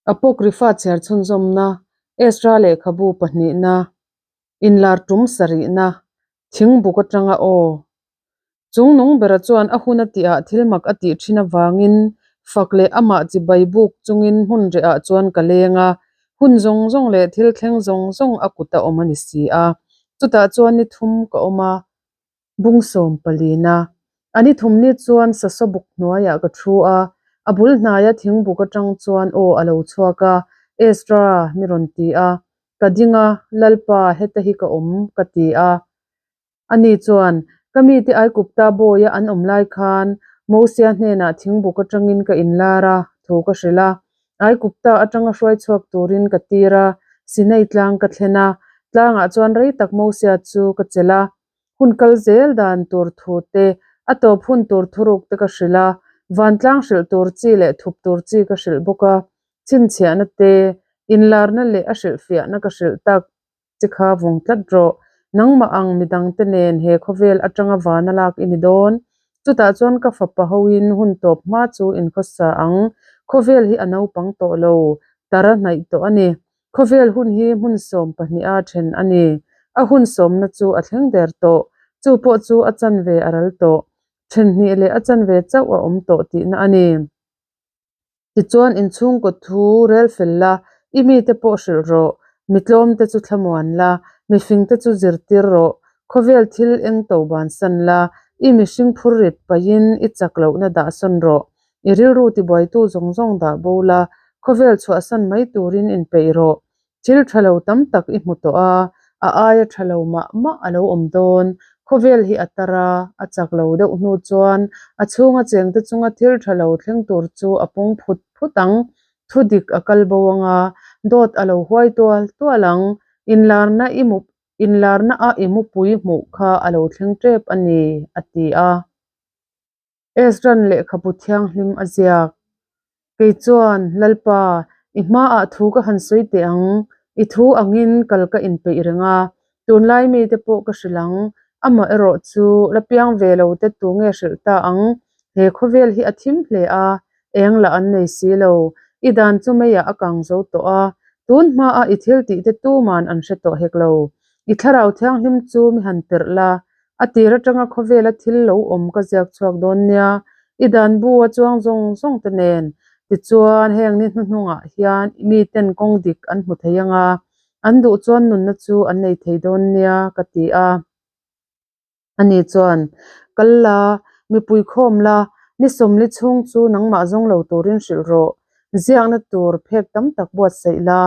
Apocrypha chhiar chhunzawmna, Ezra lehkhabu pahnihna, inlar tum sarihna, thingbuk atanga aw. Chung nung bera chuan a hun a tihah thil mak a tih thin avangin fak leh amah chibai buk chungin hmun rehah chuan ka leng a, hun zawng zawng leh thil thleng zawng zawng a kut a awm a ni si a. Chutah chuan ni thum ka awm a. Bung sawm palina. A ni thum ni chuan sasaw buk hnuaiah ka thu a, a bul hnaia thingbuk atang chuan aw a lo chhuak a, Ezra, mi rawn ti a. Ka ding a, Lalpa, heta hi ka awm, ka ti a. Ani chuan, Ka mite Aikupta bawia an awm lai khan Mosia hnenah thingbuk atangin ka inlar a, thu ka hrilh a. Aikupta atanga hruai chhuak turin ka tir a, Sinai tlang ka thlen a. Tlangah chuan rei tak Mosia chu ka chelh a. Hun kal zel dan tur thu te, a tawp hun tur thuruk te ka hrilh a, vantlang hrilh tur chi leh thup tur chi ka hrilh bawk a, chhinchhiahna te, inlarna leh a hrilhfiahna ka hrilh tak che kha vawng tlat rawh. Nangmah ang midangte nen he khawvel atanga vana lak i ni dawn. Chutah chuan ka fapa hoin hun tawp hma chu inkhawsa ang. Khawvel hi a naupang tawh lo, tar a hnaih tawh a ni. Khawvel hun hi hmun sawm pahniha then a ni. A hun sawmna chu a thleng der tawh. Chu pawh chu a chanve a ral tawh. Then hnih leh a chanve chauh a awm tawh tihna a ni. Tichuan inchhungkaw thu rel fel la, i mite pawh hrilh rawh. Mi tlawmte chu thlamuan la, mifingte chu zirtir rawh. Khawvel thil eng to bansan la, i mihring phurrit pahin i chak lohna dahsawn rawh. I rilru tibuaitu zawng zawng dah bo la, khawvel chhuahsan mai turin inpeih rawh. Thil tha lo tam tak i hmu tawh a, a aia tha lo mah mah a lo awm dawn. Khawvel hi a tar a, a chak lo deuh hnu chuan a chhunga chengte chunga thil tha lo thleng tur chu a pung phut phut ang. Thu dik a kal bo ang a, dawt a lo huai tual tual ang. Inlarna i inlarna a i mupui hmuh kha a lo thleng tep a ni, a ti a. Ezra'n lehkhabu thianghlim a ziak. Kei chuan, Lalpa, i hmaah thu ka han sawi teh ang, i thu angin kal ka inpeih reng a, tunlai mite pawh ka hrilh ang, amah erawh chu la piang ve lo te tu nge hrilh ta ang? He khawvel hi a thim hle a, eng lah an nei si lo, i dan chu meiah a kang zo tawh a, tun hmaah i thil tih te tuman an hre tawh hek lo. I thlarau thianghlim chu mi han perh la, A tir atanga khawvela thil lo awm ka ziak chhuak dawn nia, i dan bu a chuang zawng zawng te nen. Tichuan, heng ni hnuhnungah hian miten kawng dik an hmu thei ang a, an duh chuan nunna chu an nei thei dawn nia, ka ti a. Ani chuan, Kal la, mipui khawm la, ni sawmli chhung chu nangmah zawng lo turin hrilh rawh. Ziakna tur phek tam tak buatsaih la,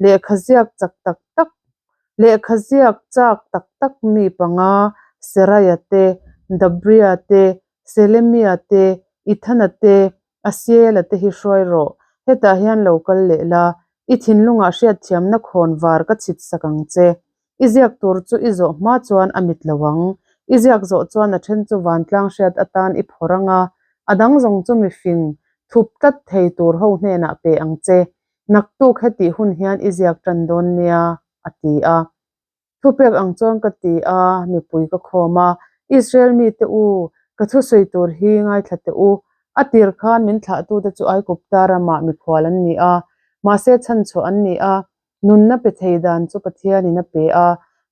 lehkha ziak chak tak tak Lehkha ziak chak tak tak mi panga Seraiah te, Dabria te, Selemia te, Ithana te, Asiela te hi hruai rawh. Hetah hian lo kal leh la, i thinlungah hriatthiamna khawn var ka chhit sak ang che. I ziak tur chu i zawh hma chuan a mit lo ang. I ziak zawh chuan a then chu vantlang hriat atan i phawrh ang a, a dang zawng chu mifing thup tlat thei tur ho hnenah pe ang che. Naktuk hetih hun hian i ziak tan dawn nia, a ti a. Thupek ang chuan ka ti a, mipui ka khawm a, Israel mite u, ka thusawi tur hi ngaithla teh u. A tir khan min thlahtute chu Aigupta ramah mikhual an ni a, mahse chhanchhuah an ni a, nunna pe thei dan chu Pathianin a pe a,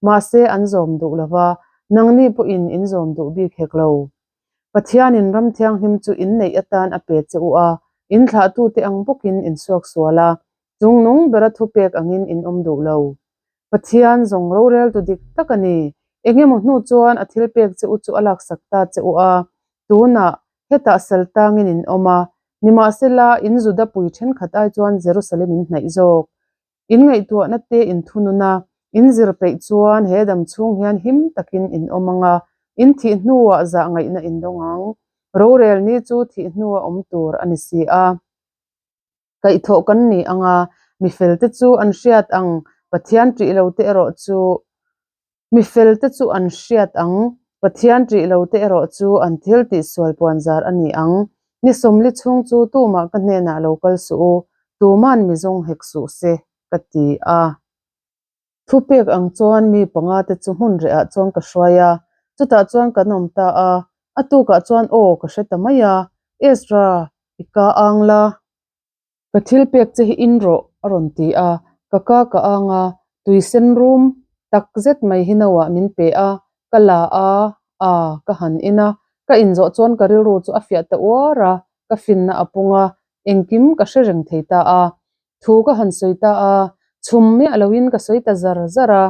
mahse an zawm duh lo va, nangni pawhin in zawm duh bik hek lo. Pathianin ram thianghlim chu inneih atan a pe che u a, in thlahtute ang bawkin in suaksual a, chung nung bera thupek angin in awm duh lo. Pathian zawng roreltu dik tak a ni. Engemaw hnu chuan a thil pek che u chu a laksak ta che u a, tunah hetah sal tangin in awm a, nimahsela in Juda pui thenkhat ai chuan Jerusalem in hnaih zawk. In ngaihtuahna te in thunun a, in zir peih chuan he dam chhung hian him takin in awm ang a, in thih hnuah zah ngaihna in dawng ang. Rorel ni chu thih hnua awm tur a ni si a. Kaihthawh kan ni ang a, mi felte chu an hriat ang, Pathian ṭih lo te erawh chu Mi felte chu an hriat ang, Pathian ṭih lote erawh chu an thil tihsual puanzar a ni ang. Ni sawmli chhung chu tumah ka hnenah lo kal suh u, tuman mi zawng hek suh se, ka ti a. Thupek ang chuan mi panga te chu hmun rehah chuan ka hruai a, chutah chuan kan awm ta a. A tukah chuan aw ka hre ta mai a, Ezra, i ka ang la. Ka thil pek che hi in rawh, a rawn ti a. Ka ka ka ang a, tui sen rum tak zet mai hi no ah min pe a, ka la a, a, ka han in a. Ka inzawh chuan ka rilru chu a fiah ta uar a, ka finna a pung a, engkim ka hre reng thei ta a. Thu ka han sawi ta a, chhum miah loin ka sawi ta zar zar a.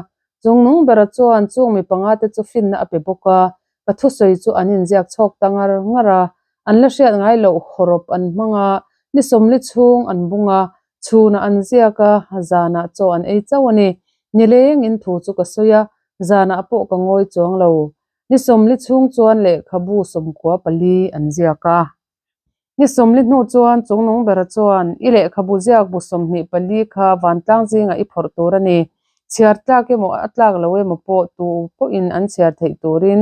Chungnung bera chuan chung mi panga te chu finna a pe bawk a, ka thusawi chu an inziak chhawk ta ngar ngar a. An la hriat ngai loh hawrawp an hmang a, ni sawmli chhung an bung a, chhunah an ziak a, zanah chaw an ei chauh a ni. Nilengin thu chu ka sawi a, zanah pawh ka ngawi chuang lo. Ni sawmli chhung chuan lehkhabu 94 an ziak a. Ni sawmli hnu chuan Chungnung bera chuan, I lehkhabu ziak bu 24 kha vantlang zingah i phawrh tur a ni. Chhiar tlak emaw a tlak lo emaw pawh tu pawhin an chhiar theih turin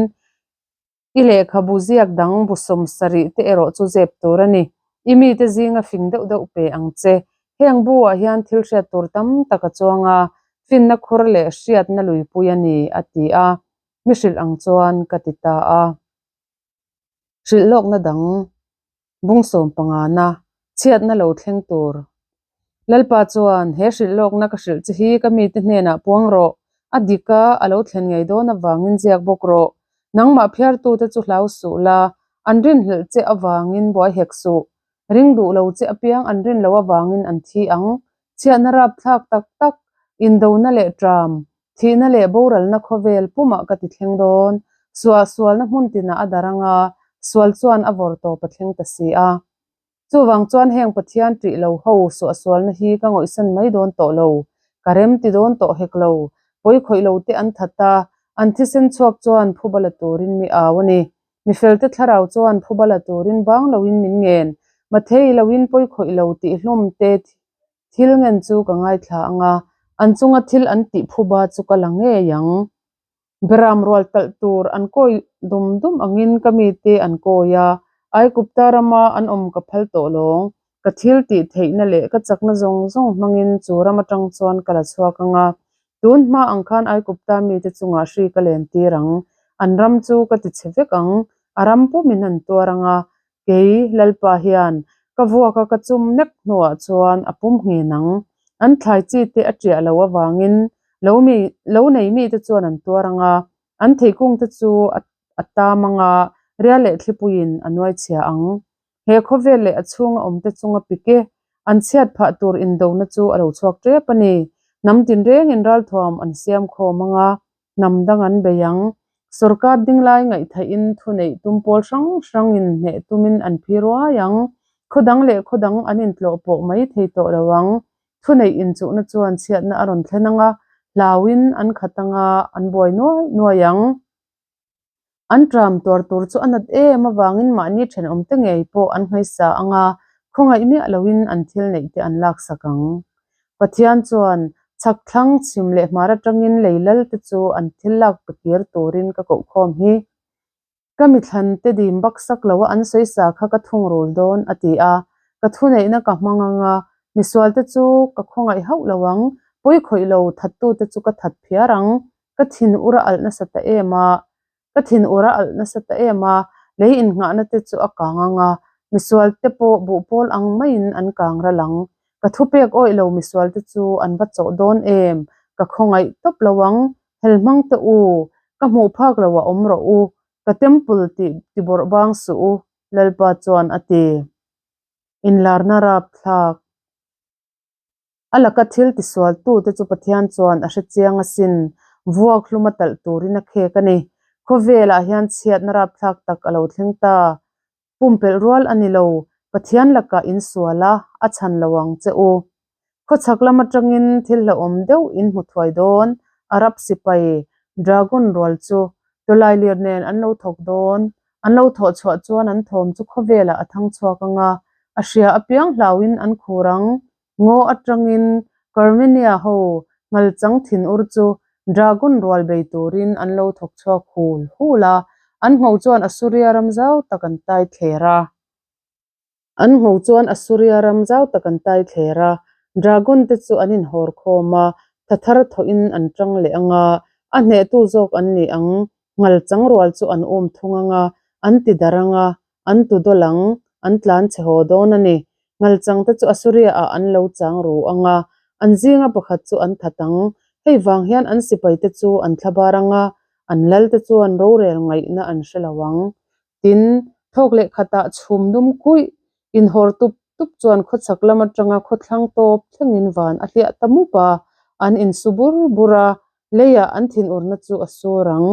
i lehkhabu ziak dang bu 70 te erawh chu zep tur a ni. I mite zinga fing deuh deuh pe ang che. Heng bu-ah hian thil hriat tur tam tak a chuang a, finna khur leh hriatna luipui a ni, a ti a. Mi hrilh ang chuan ka ti ta a. Hrilh lawkna dang bung sawmpangana chhiatna lo thleng tur. Lalpa chuan, He hrilh lawkna ka hrilh che hi ka mite hnenah puang rawh, a dik a, a lo thlen ngei dawn avangin ziak bawk rawh. Nangmah phiartute chu hlau suh la, an rinhlelh che avangin buai hek suh. Ring duh lo che apiang an rin loh avangin an thi ang. Chhiatna rapthlak tak tak, indona leh ṭam, Thihna leh boralna khawvel pumah ka ti thleng dawn. Suah sualna hmun tinah a dar anga, sual chuan a vawr tawp a thleng ta si a. Chuvang chuan heng Pathian ṭih lo ho suah sualna hi ka ngawihsan mai dawn tawh lo. Ka rem ti dawn tawh hek lo. Pawi khawih lo te an that a, an thisen chhuak chuan phuba la turin mi au a ni. Mifelte thlarau chuan phuba la turin bang loin min ngen. Mathei loin pawi khawih lo tih hlawm te Thil ngen chu ka ngaithla ang a, an chunga thil an tih phuba chu ka la ngei ang. Beram rual talh tur an kawi dum dum angin ka mite an kawi a, Aigupta rama an awm ka phal tawh lawng. Ka thil tih theihna leh ka chakna zawng zawng hmangin chu ram atang chuan ka la chhuak ang a, tun hma ang khan Aigupta mite chungah hri ka len tir ang. An ram chu ka ti chhe vek ang, a ram pumin an tuar ang a, Kei, Lalpa hian, ka vuaka ka chum nek hnuah chuan a pum nghen ang. An thlai chi te a ṭiah lo avangin lo mi, lo nei mite chuan an tuar ang a, an theikung te chu a a tam ang a, rial leh thlipuiin a nuai chhia ang. He khawvel leh a chhunga awmte chunga pik e, an chhiat phah tur indona chu a lo chhuak ṭep a ni. Hnam tinrengin ralthuam an siam khawm ang a, Hnam dang an bei ang. Sorkar dinglai ngaihthahin thuneih tum pawl hrang hrangin hneh tumin an phi ruai ang. Khaw dang leh khaw dang an intlawh pawh mai thei tawh lo ang. Thuneih inchuhna chuan chhiatna a rawn thlen ang a, hlauin an khat ang a, an buai nuai nuai ang. An ṭam tuar tur chu a nat em avangin mahni ṭhenawmte ngei pawh an hmaisa ang a, khawngaih miah loin an thil neihte an laksak ang. Pathian chuan chhak thlang chhim leh hmar atangin lei lal te chu an thil lak pe kir turin ka koh khawm hi. Ka mithlan te dim baksak lo a an sawisa kha ka thungrul dawn a ti a, ka thuneihna ka hmang ang a, misual te chu ka khawngaih hauh lo ang, pawi khawih lo thattu te chu ka that phiar ang, ka thin ur a alh nasa ta em a, Ka thin ur a alh nasa ta em a, lei innghahna te chu a kang ang a, misual te pawh buhpawl ang maiin an kang ral ang. Ka thupek awih lo misual te chu an va chawh dawn em? Ka khawngaih tawp lo ang, helhmang te u, ka hmuh phak lo a awm rawh u, ka temple tih tibawrh bang suh u, Lalpa chuan a ti. Inlarna rapthlak. A laka thil tisualtute chu Pathian chuan a hre chiang asin, vuak hlum a talh turin a khek a ni. Khawvelah hian chhiatna rapthlak tak a lo thleng ta. Pumpelh rual a ni lo, Pathian lakah insual a, a chhan lo ang che u. Khawchhak lam atangin thil hlauhawm deuh in hmu thuai dawn, Arab sipai, dragon rual chu tawlailir nen an lo thawk dawn. An lo thawh chhuah chuan an thawm chu khawvelah a thang chhuak ang a, a hria apiang hlauhin an khur ang. Ngaw atangin Carmenia ho ngalchang thinur chu dragon rual bei turin an lo thawk chhuak hul hul a, an ngho chuan Assuria ram zau tak an tai thler a. An ngho chuan Assuria ram zau tak an tai thler a, dragon te chu an inhawr khawm a, tha thar thawhin an tang leh ang a, a hnehtu zawk an ni ang, ngalchang rual chu an um thung ang a, an ti darh ang a, an tu dawlh ang, an tlan chhe haw dawn a ni. Nghalchangte chu Assuria-ah an lo chang ru ang a, an zinga pakhat chu an that ang. Hei vang hian an sipaite chu an thlabar ang a, an lalte chuan rorel ngaihna an hre lo ang. Tin, thawk leh khatah chhum dum kuih inhawr tup tup chuan khawchhak lam atanga khawthlang tawp thlengin van a hliah ta mup a, an insu bur bur a, leiah an thinurna chu a sur ang.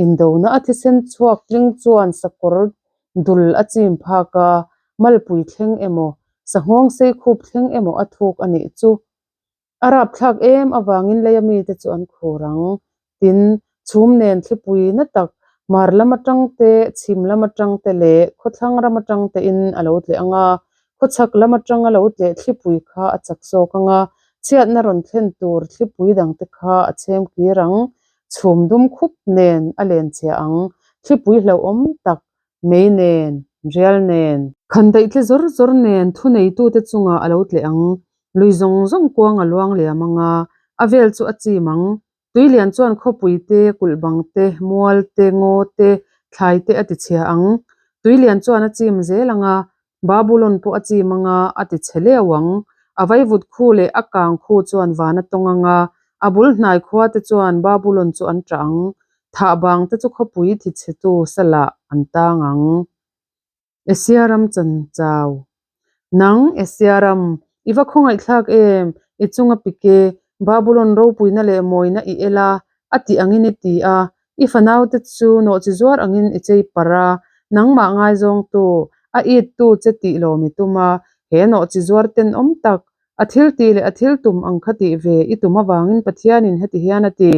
Indona a thisen chhuak tling chuan sakawr dul a chim phak a, malpui thleng emaw, sanghawng sei khup thleng emaw a thuk a nih chu. A rapthlak em avangin leia mite chu an khur ang. Tin, chhum nen thlipui na tak hmar lam atang te, chhim lam atang te leh khawthlang ram atang tein a lo tleh ang a. Khawchhak lam atanga lo tleh thlipui kha a chak zawk ang a, chhiatna rawn thlen tur thlipui dangte kha a chhem kir ang. Chhum dum khup nen a len chhia ang. Thlipui hlauhawm tak Mei nen, rial nen. Khan daih tle zawr zawr nen thuneitute chungah a lo tleh ang. Lui zawng zawng kuang a luang liam ang a, a vel chu a chim ang. Tuilian chuan khawpui te, kulh bang te, mual te, ngaw te, thlai te a tichhia ang. Tuilian chuan a chim zel ang a, Babulon pawh a chim ang a, a tichhe leu ang. A vaivut khu leh a kang khu chuan van a tawng ang a, a bul hnai khua te chuan Babulon chu an ṭah ang. Thah bang te chu khawpui thichhetu salah an tang ang. Asia ram chan chau. Nang, Asia ram, i va khawngaihthlak em? I chunga pik e, Babulon ropuina leh mawina i el a, a tih angin i ti a, I fanaute chu nawhchi zuar angin i chei parh a, nangmah ngaizawngtu, a ittu che tih lawm i tum a, he nawhchi zuar tenawm tak, a thil tih leh a thil tum ang kha tih ve i tum avangin Pathianin heti hian a ti,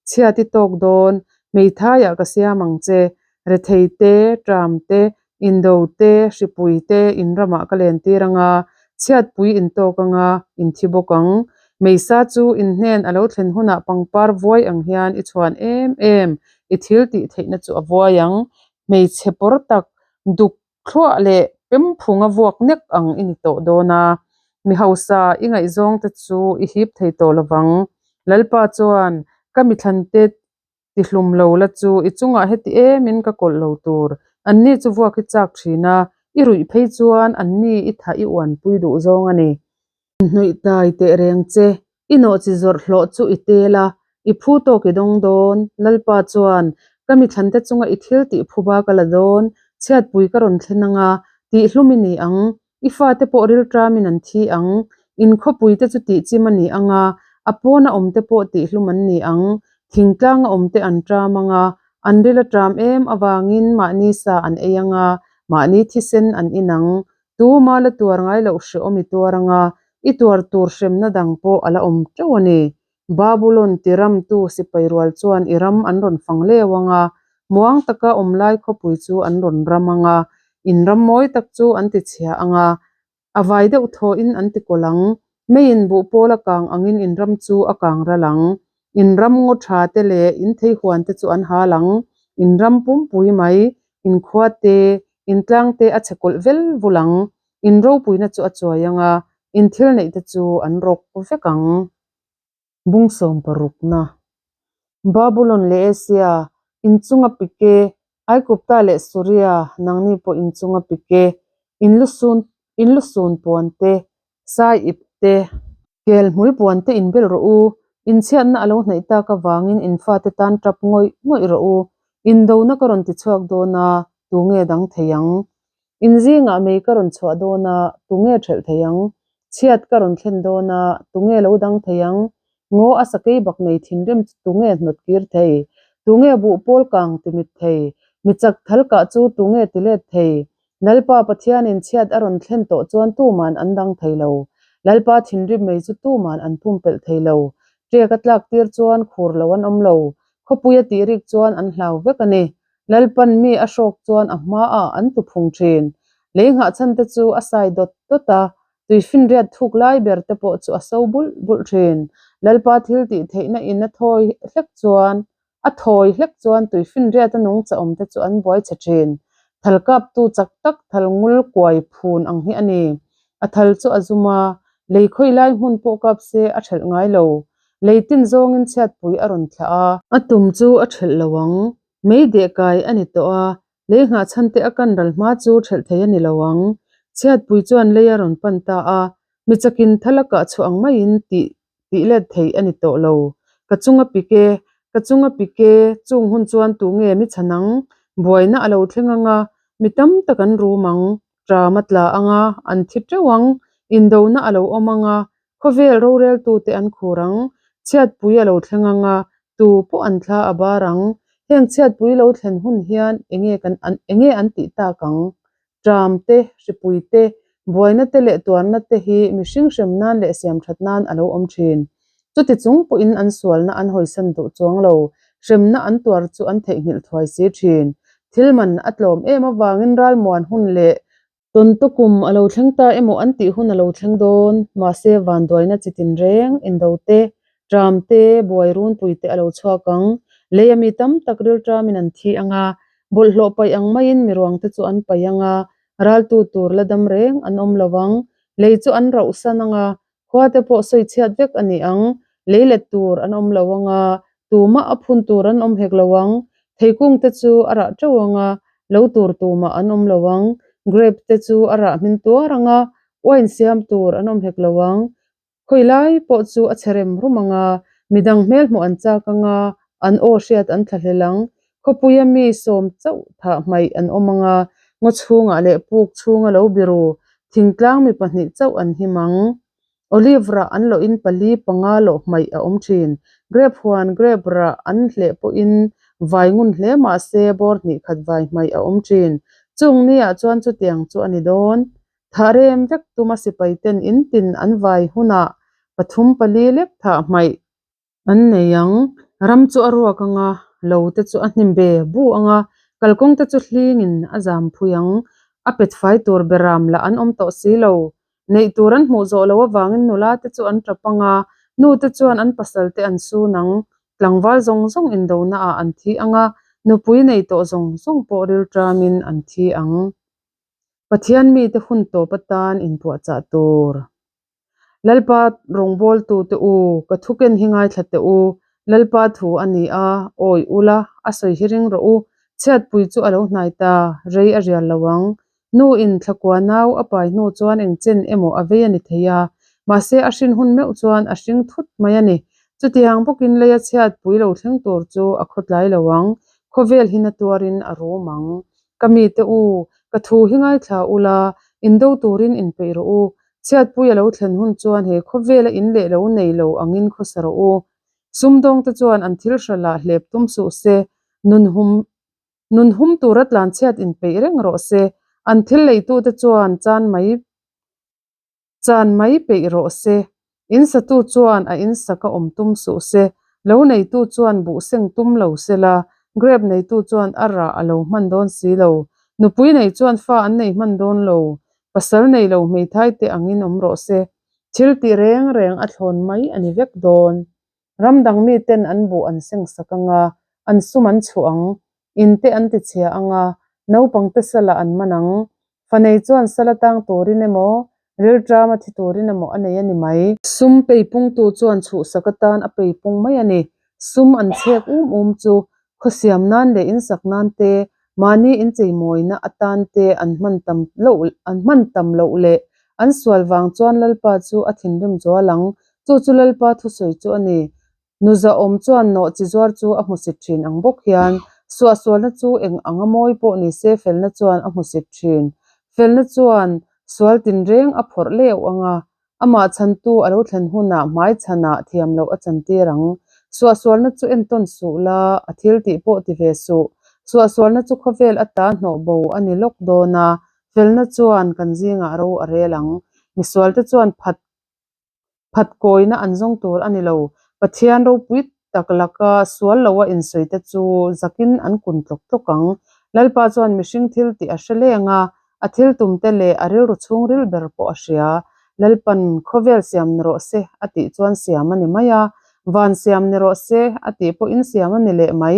Chhiat i tawk dawn, hmeithaiah ka siam ang che, rethei te, ṭam te, indo te, hripui te in ramah ka len tir ang a, chhiatpui in tawk ang a, in thi bawk ang. Meisa chu in hnen a lo thlen hunah pangpar vuai ang hian i chhuan em em, i thil tih theihna chu a vuai ang. Hmeichhe pawr tak, duk thluah leh pemphunga vuak nek ang i ni tawh dawn a, mi hausa i ngaihzawng te chu i hip thei tawh lovang. Lalpa chuan, Ka mithlante Tihlum lo la chu i chungah heti emin ka kawlh lo tur. Anni chu vuak i chak thin a, i ruih phei chuan anni i thah i uanpui duh zawng a ni. Inhnawih tai teh reng che, i nawhchi zawrh hlawh chu i tel a, i phu tawk i dawng dawn. Lalpa chuan, Ka mithlante chunga i thil tih phuba ka la dawn, chhiatpui ka rawn thlen ang a, tihhlum i ni ang, I fate pawh rilṭamin an thi ang. In khawpuite chu tihchim a ni ang a, a pawna awmte pawh tihhlum an ni ang. Thingtlanga awmte an ṭam ang a, an ril a ṭam em avangin mahni sa an ei ang a, mahni thisen an in ang. Tuma la tuar ngai loh hrehawm i tuar ang a, i tuar tur hremna dang pawh a la awm ṭeuh a ni. Babulon ti ramtu sipai rual chuan i ram an rawn fang leu ang a, muang taka awm lai khawpui chu an rawn ram ang a, in ram mawi tak chu an ti chhia ang a, a vai deuh thawhin an ti kawlh ang, meiin buh pawl a kang angin in ram chu a kang ral ang, in ram ngaw tha te leh in theihuan te chu an hal ang, in ram pumpui mai, in khua te, in tlang te a chhe kawlh vel vul ang, in ropuina chu a chuai ang a, in thil neih te chu an rawk vek ang. Bung sawmparukna, Babulon leh Asia, inchunga pik e, Aigupta leh Suria, nangni pawh inchunga pik e, in lusun in lusun puan te, sai ip te, kel hmul puan te inbel rawh u, inchhiatna a lo hnaih tak avangin in fate tan tap ngawih ngawih rawh u, indona ka rawn ti chhuak dawn a, tunge dang thei ang? In zingah mei ka rawn chhuah dawn a, tunge ṭhelh thei ang? Chhiat ka rawn thlen dawn a, tunge lo dang thei ang? Ngaw a sakei bak nei thinrim chu tunge hnawt kir thei? Tunge buh pawl kang ti mit thei? Mi chak thal kah chu tunge ti let thei? Lalpa Pathianin chhiat a rawn thlen tawh chuan tuman an dang thei lo. Lalpa thinrim mei chu tuman an pumpelh thei lo. Ṭek a tlak tir chuan khur lo an awm lo. Khawpui a tih rik chuan an hlau vek a ni. Lalpan mi a hrawk chuan a hmaah an tu phung thin. Lei nghahchhan te chu a sai dawt dawt a, tuifinriat thuk lai ber te pawh chu a so bulh bulh thin. Lalpa thil tih theihna in a thawi hlek chuan a thawi hlek chuan tuifinriat a nungcha awm te chu an buai chhe thin. Thal kaptu chak tak thal ngul kuai phun ang hi a ni. A thal chu a zum a, lei khawi lai hmun pawh kap se a thelh ngai lo. Lei tin zawngin chhiatpui a rawn thlah a. A tum chu a thelh lo ang. Mei deh kai a ni tawh a, lei nghahchhan te a kan ral hma chu thelh thei a ni lo ang. Chhiatpui chuan lei a rawn pan ta a, mi chakin tha lakah chhuah ang maiin tih tih let theih a ni tawh lo. Ka chunga pik e, ka chunga pik e, chung hun chuan tu nge mi chhan ang? Buaina a lo thleng ang a, mi tam tak an rum ang, ṭam a tla ang a, an thi ṭeuh ang, indona a lo awm ang a, khawvel roreltute an khur ang, chhiatpui a lo thleng ang a, tu pawh an thla a bar ang. Heng chhiatpui lo thlen hun hian enge kan enge an tih tak ang? Ṭam te, hripui te, buaina te leh tuarna te hi mihring hrem nan leh siam that nan a lo awm thin. Chuti chung pawhin an sualna an hawisan duh chuang lo, hremna an tuar chu an theihnghilh thuai si thin. Thil man a tlawm em avangin ralmuan hun leh tawntaw kum a lo thleng ta emaw an tih hun a lo thleng dawn. Mahse vanduaina chi tinreng, indo te, ṭam te, buai runpui te a lo chhuak ang. Lei a mi tam tak rilṭamin an thi ang a, Bawlhhlawh paih ang maiin miruangte chu an paih ang a, raltu tur la dam reng an awm lo ang. Lei chu an rauhsan ang a, khuate pawh sawi chhiat vek a ni ang. Lei let tur an awm lo ang a, tumah a phun tur an awm hek lo ang. Theikungte chu a rah teuh ang a, lo tur tumah an awm lo ang. Grape te chu a rah hmin tuar ang a, wine siam tur an awm hek lo ang. Khawi lai pawh chu a chhe rem rum ang a, midang hmel hmuh an chak ang a, an aw hriat an thlahlel ang. Khawpuia mi sawm chauh thah hmaih an awm ang a, ngaw chhungah leh puk chhunga lo biru thingtlang mi pahnih chauh an him ang. Olive rah an lawhin pali panga lawh hmaih a awm thin. Grape huan grape rah an hleh pawhin vai ngun hle mah se bawr hnih khat vai hmaih a awm thin. Chung niah chuan chutiang chu a ni dawn. Thah rem vek tuma sipai ten in tin an vai hunah pathum pali lek thah hmaih an nei ang. Ram chu a ruak ang a, lo te chu a hnim ve bu ang a, kalkawng te chu hlingin a zam phui ang. A pet fai tur beram lah an awm tawh si lo. Neih tur an hmuh zawh loh avangin nula te chu an tap ang a, nu te chuan an pasal te an sun ang. Tlangval zawng zawng indonaah an thi ang a, nupui nei tawh zawng zawng pawh rilṭamin an thi ang. Pathian mite hun tawp atan inpuahchah tur. Lalpa rawngbawltute u, ka thuken hi ngaithla teh u. Lalpa thu a ni a, awi ula, a sawi hi ring rawh u. Chhiatpui chu a lo hnai ta, rei a rial lo ang. Nu in thlakua nau a pai hnu chuan engchen emaw a vei a ni thei a, mahse a hrin hun meuh chuan a hring thut mai a ni. Chutiang bawkin leia chhiatpui lo thleng tur chu a khawtlai lo ang, khawvel hi na tuarin a rum ang. Ka mite u, ka thu hi ngaithla ula, indo turin inpeih rawh u. Chhiatpui a lo thlen hun chuan he khawvela in leh lo nei lo angin khawsa rawh u. Sumdawngte chuan an thil hralah hlep tum suh se, nun hum nun hum tura tlanchhiat inpeih reng rawh se. An thil leitute chuan chan mai Chan mai peih rawh se. In satu chuan a in sak a awm tum suh se. Lo neitu chuan buh seng tum lo se la, grape neitu chuan a rah a lo hman dawn si lo. Nupui nei chuan fa an nei hman dawn lo. Pasal nei lo hmeithai te angin awm rawh se. Thil tih reng reng a thlawn mai a ni vek dawn. Ram dang miten an buh an seng sak ang a, an sum an chhuah ang. In te an ti chhia ang a, naupang te sala an man ang. Fanei chuan sala tang turin emaw, rilṭama thi turin emaw a nei a ni mai. Sum peipungtu chuan chhuhsak atan a peipung mai a ni. Sum an chhek um um chu khawsiam nan leh insak nan te, mahni incheimawina atan te an hman tam loh an hman tam loh leh an sual vang chuan Lalpa chu a thinrim zual ang. Chu chu Lalpa thusawi chu a ni. Nuzaawm chuan nawh chi zuar chu a hmusit thin ang bawk hian suahsualna chu eng anga mawi pawh ni se felna chuan a hmusit thin. Felna chuan sual tinreng a phawrh leuh ang a, amah chhantu a lo thlen hunah hmai chhanah thiam loh a chantir ang. Suahsualna chu entawn suh la, a thil tih pawh ti ve suh. Suahsualna chu khawvel ata hnawh bo a ni lawk dawn a, felna chuan kan zingah ro a rel ang. Misualte chuan phat Phat kawina an zawng tur a ni lo. Pathian ropui tak laka sual loa insawi te chu zakin an kun tlawk tlawk ang. Lalpa chuan mihring thil tih a hre leng a, a thil tum te leh a rilru chhungril ber pawh a hria. Lalpan, Khawvel siam ni rawh se, a tih chuan siam a ni mai a, van siam ni rawh se, a tih pawhin siam a ni leh mai.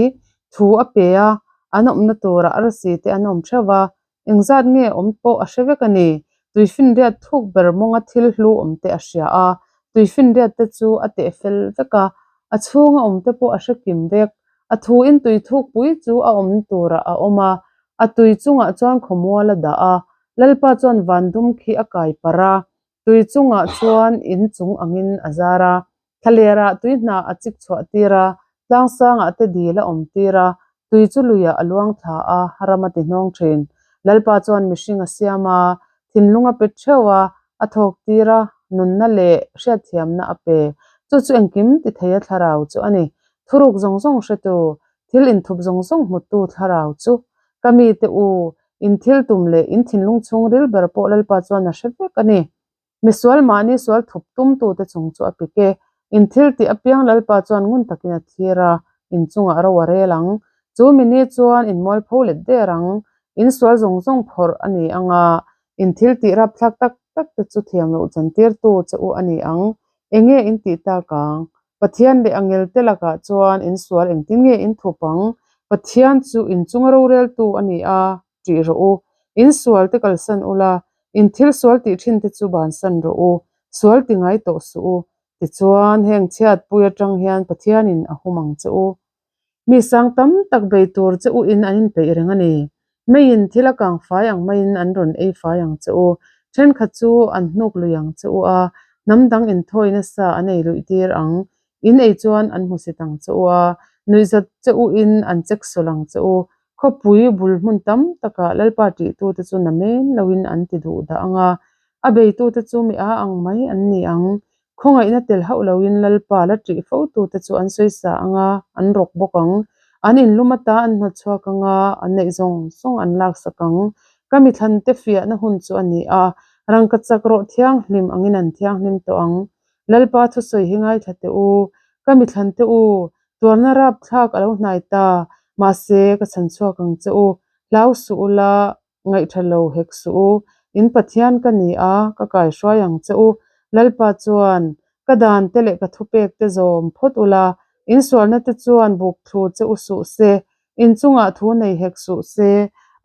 Thu a pe a, an awmna turah arsi te an awm theuh va, Engzat nge awm pawh a hre vek a ni. Tuifinriat thuk ber mawnga thil hlu awm te a hria a, tuifinriat te chu a teh fel vek a, a chhunga awm te pawh a hre kim vek. A thuin tui thukpui chu a awm turah a awm a, a tui chungah chuan khawmual a dah a. Lalpa chuan van dum khi a kai parh a, tui chungah chuan in chung angin a zar a. Thlalerah tui hnah a chik chhuah tir a, tlang sangah te dil a awm tir a, tui chu luiah a luang thla a, ram a ti hnawng thin. Lalpa chuan mihring a siam a, thinlung a pe theuh a, a thawk tir a, nunna leh hriatthiamna a pe. Chu chu engkim ti thei a thlarau chu a ni. Thuruk zawng zawng hretu, thil inthup zawng zawng hmutu thlarau chu ka mite u, in thil tum leh in thinlung chhungril ber pawh Lalpa chuan a hre vek a ni. Misual mahni sual thup tumtute chung chu a pik e. In thil tih apiang Lalpa chuan ngun takin a thlir a, in chungah ro a rel ang. Chu mi ni chuan in mualpho let der ang. In sual zawng zawng phawrh a ni ang a, in thil tih rapthlak tak tak te chu thiam loh chantirtu che u a ni ang. Enge in tih tak ang? Pathian leh angel te lakah chuan in sual engtin nge in thup ang? Pathian chu in chunga roreltu a ni a, ṭih rawh u. In sual te kalsan ula, in thil sual tih ṭhin te chu bansan rawh u, sual ti ngai tawh suh u. Tichuan, heng chhiatpui aṭang hian Pathianin a hum ang che u. Mi sang tam tak bei tur che u in an inpeih reng a ni. Meiin thil a kang fai ang maiin an rawn ei fai ang che u. Thenkhat chu an hnuk lui ang che u a, hnam dang inthawi nasa an ei luih tir ang. In ei chuan an hmusit ang che u a, nuihzat che u in an chek sawlh ang che u. Khawpui bul hmun tam takah Lalpa tihtute chu na men loin an ti duh dah ang a, a beitute chu mi a ang mai an ni ang. Khawngaihna tel hauh loin Lalpa la ṭih fotute chu an sawisa ang a, an rawk bawk ang. An inlum ata an hnawtchhuak ang a, an neih zawng zawng an laksak ang. Ka mithlante fiahna hun chu a ni a, rangkachak rawh thianghlim angin an thianghlim tawh ang. Lalpa thusawi hi ngaithla teh u, ka mithlante u, tuarna rapthlak a lo hnai ta, mahse ka chhan chhuak ang che u, hlau suh ula, Ngaihṭha lo hek suh u, in Pathian ka ni a, ka kaihruai ang che u. Lalpa chuan, Ka dan te leh ka thupek te zawm phawt ula, in sualna te chuan buk thlu che u suh se, in chungah thu nei hek suh se.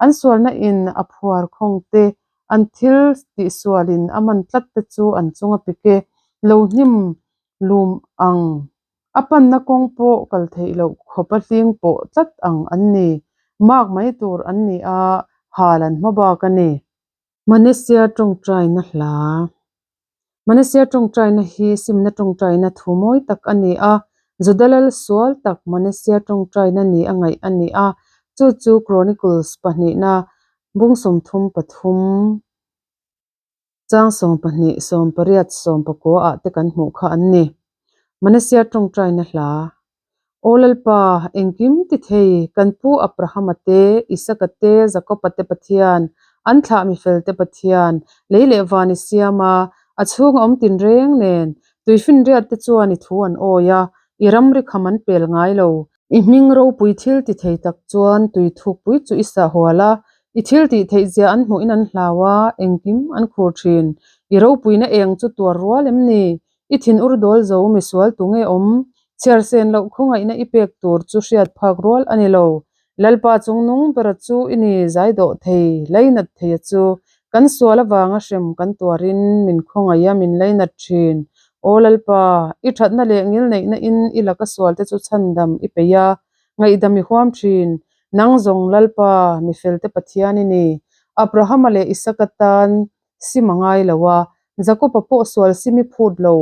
An sualna in a phuar khawng te, an thil tihsualin a man tlat te chu an chunga pik e, lo hnim lum ang. A panna kawng pawh kal theih loh khawp a hling pawh tlat ang an ni. Mark mai tur an ni a, hal an hma bak a ni. Manesia tawngtaina hla Manesia tawngtaina hi simna tawngtaina thu mawi tak a ni a, Juda lal sual tak Manesia tawngtaina ni a ngaih a ni a, chu chu Chronicles pahnihna bung 33. Chang 12, 18, 19 ah te kan hmuh kha an ni. Manasia tawngtaina hla. Aw Lalpa, engkim ti thei, kan pu Abrahama te, Isaka te, Jakoba te Pathian, an thlah mifel te Pathian, lei leh van i siam a, a chhunga awm tinreng nen, tuifinriat te chuan i thu an awi a, i ramri kham an pel ngai lo. I hming ropui thil ti thei tak chuan tui thukpui chu i sah hual a, i thil tih theih zia an hmuhin an hlau a, engkim an khur thin. I ropuina eng chu tuar rual em ni? I thin ur dawl zo misual tu nge awm? Chhiar sen loh khawngaihna i pek tur chu hriat phak rual a ni lo. Lalpa chungnung bera chu i ni zai dawh thei, lainat thei a chu. Kan sual avanga hrem kan tuarin min khawngaih a min lainat thin. Aw Lalpa, i thatna leh ngilneihna in i laka sualte chu chhandam i peih a, ngaihdam i huam thin. Nang zawng Lalpa, mifelte Pathian i ni. Abrahama leh Isaka tan sim a ngai lo a, Jakoba pawh sual sim i phut lo.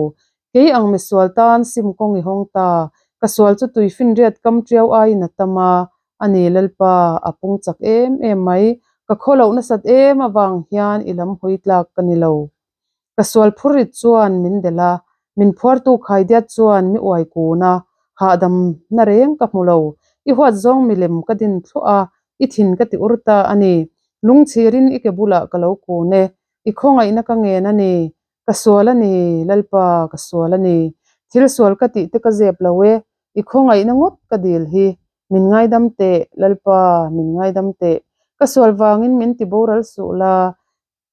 Kei ang misual tan sim kawng i hawng ta, ka sual chu tuifinriat kam tiau aiin a tam a, a ni Lalpa, a pung chak em em mai, ka khaw loh nasat em avang hian i lam hawi tlak ka ni lo. Ka sual phurrit chuan min delh a, min phuartu khaidiat chuan mi uai kun a, hahdam na reng ka hmu lo, i huat zawng milem ka din thluah a, i thin ka ti ur ta a ni, lungchhirin i ke bulah ka lo kun e, i khawngaihna ka ngen a ni, Ka sual a ni, Lalpa, ka sual a ni. Thil sual ka tih te ka zep lo e, i khawngaihna ngawt ka dil hi. Min ngaidam teh, Lalpa, min ngaidam teh. Ka sual vangin min ti boral suh la,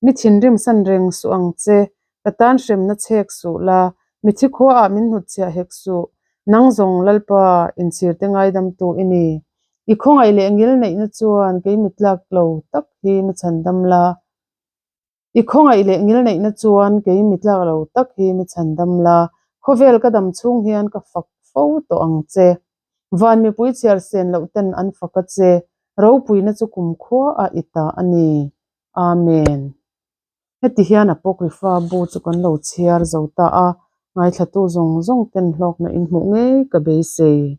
mi thinrim san reng suh ang che, ka tan hremna chhek suh la, mi thi khuaah min hnutchhiah hek suh. Nang zawng, Lalpa, inchhir te ngaidamtu i ni. I khawngaih leh ngil neihna chuan kei mitlak lo tak hi mi chhandam la. I khawngaih leh ngilneihna chuan kei mi tlak lo tak hi mi chhandam la, khawvel ka dam chhung hian ka fak fo tawh ang che. Van mipui chhiar sen loh ten an fak a che, ropuina chu kumkhua ah i ta a ni. Amen. Heti hian Apocrypha bu chu kan lo chhiar zo ta a, ngaithlatu zawng zawng ten hlawkna in hmuh ngei ka beisei.